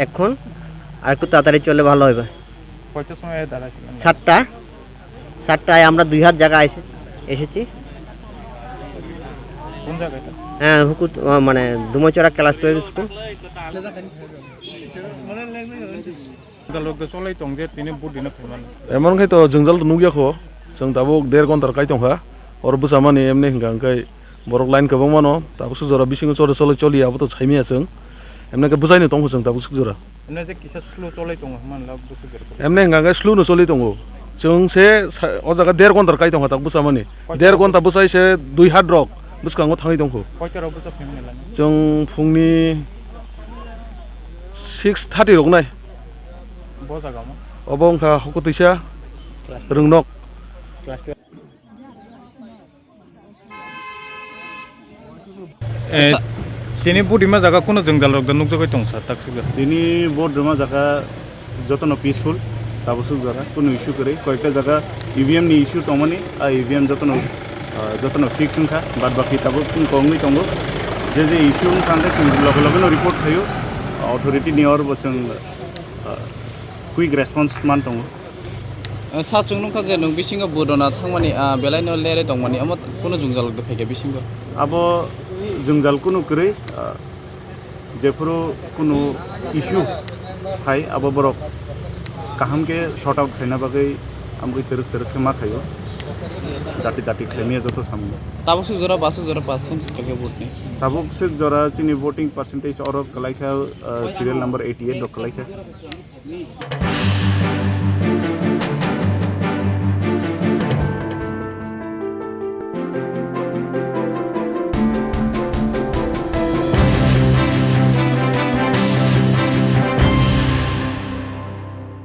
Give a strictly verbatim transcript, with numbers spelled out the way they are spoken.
এখন আর একটু তাড়াতাড়ি চলে ভালো হবে। কয়টার সময় দাঁড়াইছিলেন? সাতটা, সাতটায় আমরা দুই হাত জায়গা এসে-, এসেছি। কোন জায়গা এটা? হ্যাঁ, হুকুত, আহ, মানে, ধুমাচড়া class twelve school. Jwngjal rok de cholai tong je, tini vote rina phaimani. Emon khai to jwngjal to nukya kho, chwng tabuk der ghonta rok kai tongkha. Oro bwchamani emni hwnkha hwnkhe borok line kwbangma no tabuk swk jora bisingo choli choli choli abo to saimanya chwng. Emni khe bwchaino tongkho chwng tabuk swk jora. Emni je kisa slow cholai tongo hwnmani lab bwswk jora. Emni hwnkha hwnkhe slow no choli tongo. Chwng se sa-, o jaga der ghonta rok kai tongkha tabuk bwchamani. Koita Der rok ghonta bwchai se dui hat rok bwskango thangwi tongkho. Koita rok bwsa phaimani lama? Chwng phungni six thirty rok nai. Bo jaga mo? Obo wngkha Hokotwisa Rwngnok. Eh, tini vote rima jaga kuno jwngjal rok da nukjagwi tong sa, tak sibra. Tini vote rima jaga jotono peaceful, tabuk swk jora, kuno issue kwrwi. Koyekta jaga E V M ni issue tongmani, a E V M jotono, ah, jotono fix wngkha, bad baki tabuk kung kongwi tongo. Je je issue wngkha hwnkhe chwng loge loge no report khaio, authority ni oro bo chwng, ah, quick response man tongo. Eh, sa chwng nukha je nwng bisingo vote rwna thangmani, ah, belai no lerwi tongmani, omo kuno jwngjal rok de phaikha bisingo? Abo jwngjal kuno kwrwi, ah, jephuru kunu issue hai, abo borok kaham khe sort out khaina bagwi amgwi twrwk twrwk khe ma khaio, dati dati khaimaya joto samung. Tabuk swk jora, baswk jora percentage khe vote ni? Tabuk swk jora chini voting percentage oro kwlaikha, ah, serial number eighty eight rok kwlaikha.